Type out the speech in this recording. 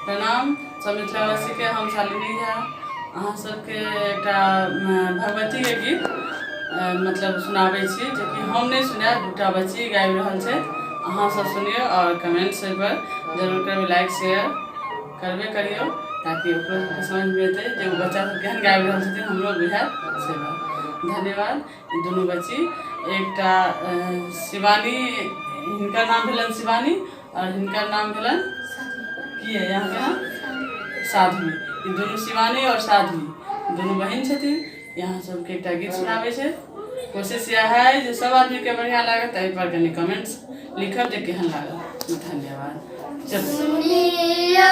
प्रणाम सब मिथिलावासीके। हम शालिनी झा अहाँ सबके एकटा भगवतीके गीत मतलब सुनाबै छी, जेकि हम नहि सुनायब, दूटा बच्ची गाबि रहल छै। अहाँ सब सुनियौ आओर कमेंट्स एहिपर जरूर करबै, लाइक शेयर करबे करियौ, ताकि ओकरो सबके समझमे एतै जे ओ बच्चा सब केहन गाबि रहल छथिन, हमरो बुझायत से बात। धन्यवाद। ई दुनू बच्ची, एकटा शिवानी, हिनकर नाम भेलनि शिवानी आओर हिनकर नाम भेलनि की है यहाँ नाम? साध्वी। ई दुनू शिवानी आओर साध्वी दुनू बहिन छथिन। यहाँ सबके एकटा गीत सुनाबै छै। कोशिश इएह है जे सब आदमीके बढ़िआँ लागत। एहि पर कनि कमेंट्स लिखब जे केहन लागल। धन्यवाद। चलू। सुनिया।